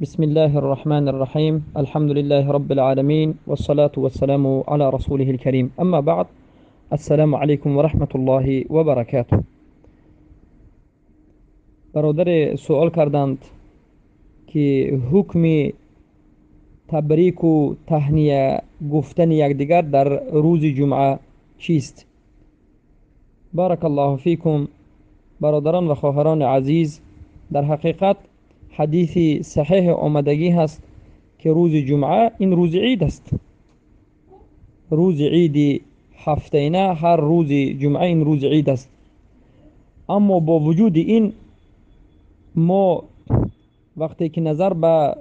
بسم الله الرحمن الرحيم. الحمد لله رب العالمين، والصلاة والسلام على رسوله الكريم. أما بعد، السلام عليكم ورحمة الله وبركاته. برادر سؤال کردند که حکم تبریک و تهنیه گفتن یکدیگر در روز جمعه چیست؟ بارک الله فیکم. برادران و خواهران عزیز، در حقیقت حدیث صحیح آمدگی هست که روز جمعه این روز عید است. روز عید هفته‌ینه، هر روز جمعه این روز عید است. اما با وجود این، ما وقتی که نظر به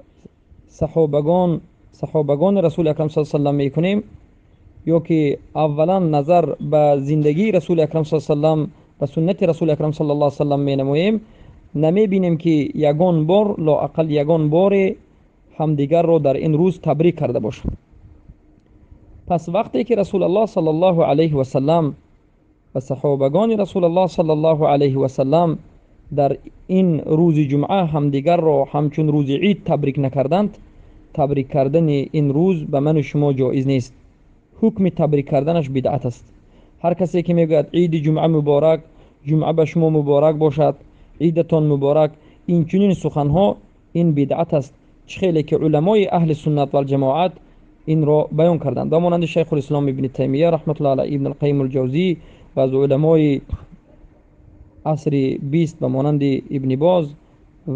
صحابگان رسول اکرم صلی الله علیه و سلم میکنیم، یا که اولا نظر به زندگی رسول اکرم صلی الله علیه و سلم و سنت رسول اکرم صلی الله علیه و سلم مینماییم، نمیبینیم که یگان بار، لااقل یگان بار همدیگر را در این روز تبریک کرده باشند. پس وقتی که رسول الله صلی الله علیه و سلم و صحابگان رسول الله صلی الله علیه و سلم در این روز جمعه همدیگر را همچون روز عید تبریک نکردند، تبریک کردن این روز به من و شما جایز نیست. حکم تبریک کردنش بدعت است. هر کسی که میگوید عید جمعه مبارک، جمعه به شما مبارک باشد، عیدتان مبارک، این چنین سخنها این بدعت است. خیلی که علمای اهل سنت و الجماعت این را بیان کردند، و مانند شیخ الاسلام ابن تیمیه رحمت الله علیه، ابن القیم الجوزی و از علمای عصر 20 و مانند ابن باز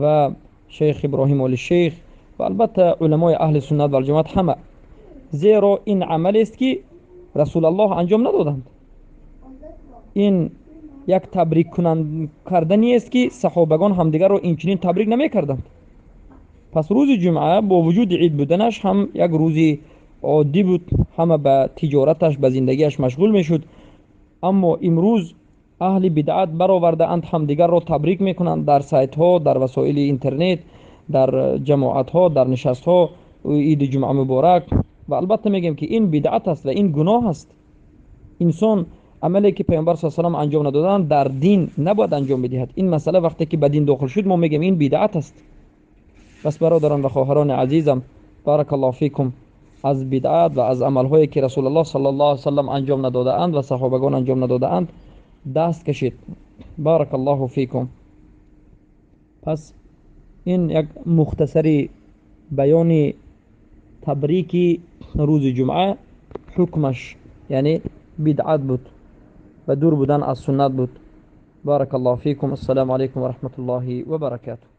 و شیخ ابراهیم آل شیخ و البته علمای اهل سنت و الجماعت همه، زیرا این عمل است که رسول الله انجام ندادند. این یک تبریک کردنی است که صحابگان همدیگر را اینچنین تبریک نمیکردند. پس روز جمعه با وجود عید بودنش هم یک روز عادی بود، همه به تجارتش، به زندگیش مشغول میشد. اما امروز اهل بدعت برآورده اند، همدیگر را تبریک میکنند در سایت ها، در وسایل اینترنت، در جماعت ها، در نشست ها، عید جمعه مبارک. و البته میگیم که این بدعت است و این گناه است. انسان عملی که پیامبر صلی الله علیه و سلم انجام ندادن در دین نباید انجام بدهد. این مسئله وقتی که به دین داخل شد، ما میگیم این بدعت است. پس برادران و خواهران عزیزم، بارک الله فیکم، از بدعت و از عملهایی که رسول الله صلی الله علیه و سلم انجام نداده اند و صحابگان انجام نداده اند دست کشید. بارک الله فیکم. پس این یک مختصری بیان تبریک روز جمعه، حکمش یعنی بدعت بود و دور بودن از سنت بود. بارک الله فیکم. السلام علیکم و رحمت الله و برکاته.